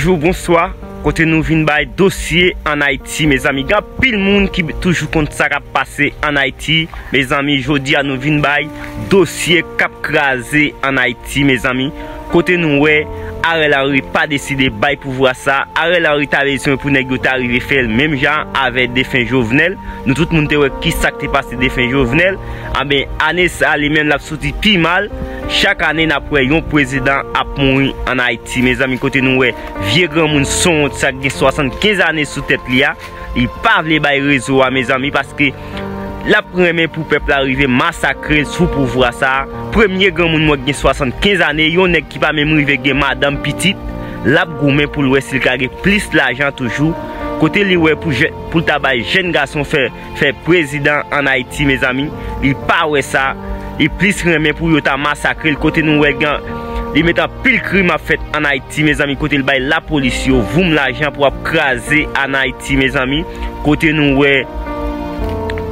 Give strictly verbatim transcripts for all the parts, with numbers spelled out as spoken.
Bonjou, bonswa. Kote nou vin bay dosye ann Ayiti, mezanmi. Gen anpil moun ki toujou konn sa k ap pase ann Ayiti. Mezanmi, jodi a nou vin bay dosye k ap kraze ann Ayiti, mezanmi. Kote nou wè Ariel Henry pa deside bay pouvwa sa. Ariel Henry ta bezwen pou nèg yo ta rive fè l menm jan avè defen Jovenel. Nou tout moun te wè ki sa k te pase defen Jovenel. Anben, ane sa, li menm l ap soti pi mal. Chak ane, n ap wè yon prezidan ap mouri ann Ayiti, mezanmi. Kote nou wè vye granmoun sanwont sa k gen swasannkenz ane sou tèt li a, li pa vle bay rezo a, mezanmi, paske l ap renmen pou pèp la rive masakre l sou pouvwa sa a. Premye granmoun mwen ki gen swasannkenz ane, yon nèg ki pa menm rive gen madanm, pitit, l ap goumen pou l wè si l ka gen plis lajan toujou. Kote li wè pou jè-, pou l ta bay jèn gason fè, fè prezidan ann Ayiti, mezanmi, li pa wè sa. Li plis renmen pou yo ta masakre l. Kote nou wè gen, li met anpil krim ap fèt ann Ayiti, mezanmi, kote l bay lapolis yo voum lajan pou ap kraze ann Ayiti, mezanmi. Kote nou wè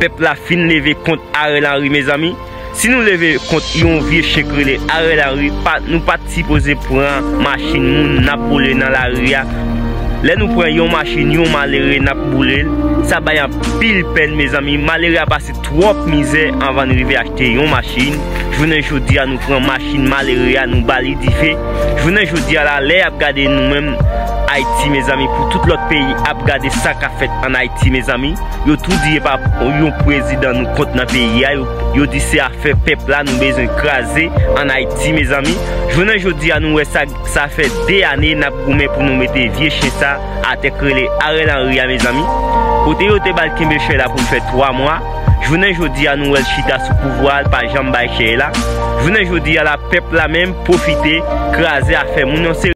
pèp la fin leve kont Ariel Henry, mezanmi. Si nou leve kont yon vye chen k rele Ariel Henry, pa, nou pa t sipoze pran machin moun n ap boule nan lari a. Lè nou pran yon machin yon malere n ap boule l, sa bay anpil pèn, mezanmi. Malere a pase twòp mizè anvan n rive achte yon machin. Jounen jodi a, nou pran machin malere a, nou ba li dife. Jounen jodi a la, lè y ap gade nou menm Ayiti, mezanmi, pou tout lòt peyi ap gade sa k ap fèt ann Ayiti, mezanmi, yo tou di e pa yon prezidan nou kont nan peyi a. Yo, yo di se afè pèp la nou bezwen kraze ann Ayiti, mezanmi. Jounen jodi a, nou wè sa, sa fè de ane n ap goumen pou nou mete vye chen sa atè k rele Ariel Henry a, mezanmi. Kote yo te ba l kenbe chè la pou l fè twa mwa. Jounen jodi a, nou wè l chita sou pouvwa, l pa janm bay chè la. Jounen jodi a la, pèp la menm pwofite kraze afè moun. Yon se